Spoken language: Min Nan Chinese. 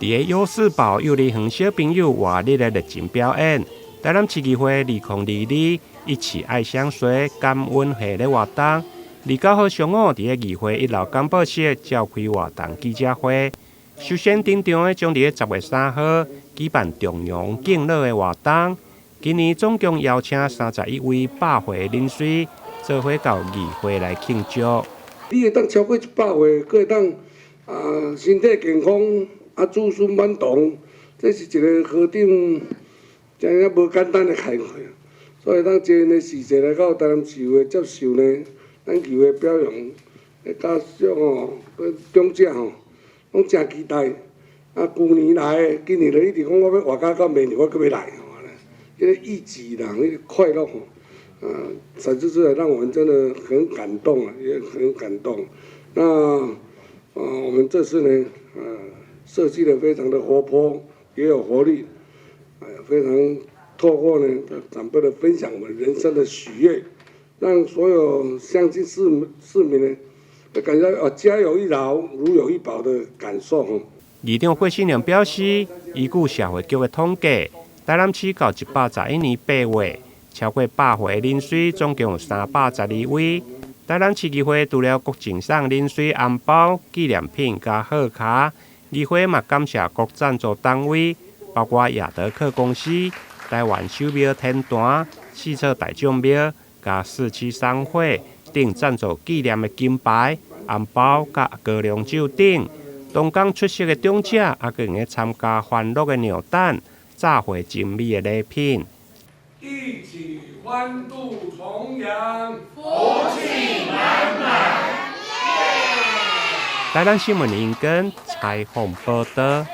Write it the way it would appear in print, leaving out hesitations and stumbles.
佇个幼士堡幼兒園小朋友活力的熱情表演，台南市議會2022一起愛相隨感恩系列活動，29號上午佇个議會一樓簡報室召開活動記者會。首先登場的將佇个10月3號舉辦重陽敬老的活動。今年總共邀請31位百歲人士，做伙到議會來慶祝。你會當超過100歲，閣會當啊身體健康，啊子孫滿堂，這是一個何等真正無簡單的開會。所以當這個時節來到台南市會接受呢，咱議會表揚，家屬吼，長者吼，攏誠期待。啊，舊年來，今年就一直講我欲活到明年，我閣欲來。這個義舉啦，那個快樂吼，啊，展示出來，讓我們真的很感動啊，也很感動。那，啊，我們這次呢，啊，設計得非常的活潑，也有活力，哎，非常透過呢長輩的分享，我們人生的喜悅，讓所有鄉親市民呢，感覺啊，家有一老，如有一寶的感受。議長郭信良表示，依據社會局的統計，台南市到111年8月，超過百歲人士總共有312位。台南市議會除了閣贈送人士紅包、紀念品佮賀卡，議會嘛感謝各贊助單位，包括亞德客公司、台灣守廟天壇、四策大將廟、佮四七商會等贊助紀念的金牌、紅包佮高粱酒等。當天出席的長者，也閣會參加歡樂的尿誕、炸貨精美的禮品。一起歡度重陽，福氣滿滿。台南新聞林根採訪報導。